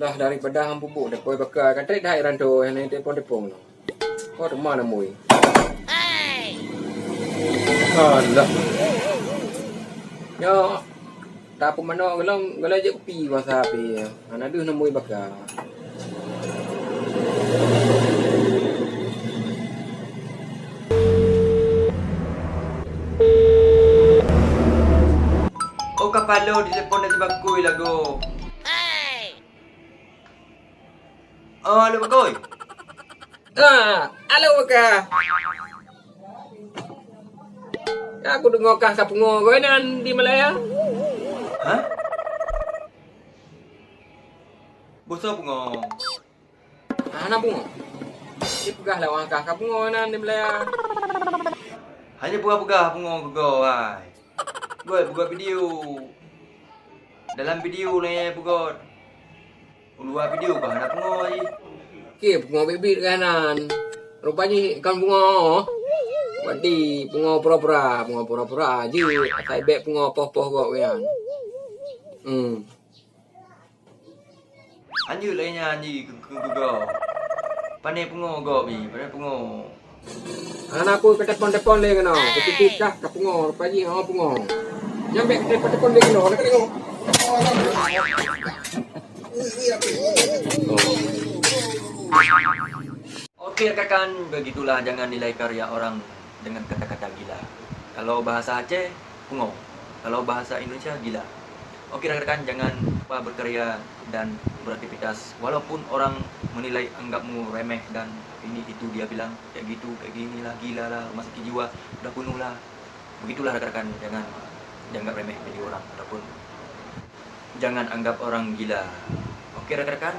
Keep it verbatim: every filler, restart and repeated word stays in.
Ah, daripada han bubuk depan baka, ka trép dah iran tu, yang telepon-telepon tu. Kau teman namui. Alah. Nyo, tak apa mana, kalau, kalau je kupi masa api. Anak deuh namui baka. Oh, kapalo di telepon dari bakui lagu. Oh, halo, Bakui. Ah, halo, Baka. Aku deungo kah ka pungo keunan di Malaya. Hah? Boh soe pungo? Ah, hana pungo. Dipeugah lawang kah ka pungo keunan di Malaya. Hanya peugah-peugah pungo keu goe, hai. Goe, peugah video. Dalam video lé peugah. Uluwa video bah hana pungo jih. Oke, pungo biet-biet keunan. Rupa jih kon pungo. Berarti pungo pura-pura, pungo pura-pura jih. Asai bèk pungo poh-poh gob nyan. Hmm. Anjeuet lagèe nyan jih keu, keu, keu gob. Pane pungo gob jih, pane pungo. Hana aku ka telepon-telepon lé keunoe. Keutikik kah ka pungo, rupa jih hana pungo. Nyan bèk ka telepon-telepon lé keunoe, na keunoe. Oke rekan, begitulah, jangan nilai karya orang dengan kata-kata gila. Kalau bahasa Aceh, pungo. Kalau bahasa Indonesia, gila. Oke rekan-rekan, jangan lupa berkarya dan beraktivitas. Walaupun orang menilai, anggapmu remeh dan ini itu dia bilang, kayak gitu, kayak gini lah, gila lah, rumah sakit jiwa, udah bunuh lah. Begitulah rekan-rekan, jangan dianggap remeh jadi orang ataupun jangan anggap orang gila. Oke rekan-rekan,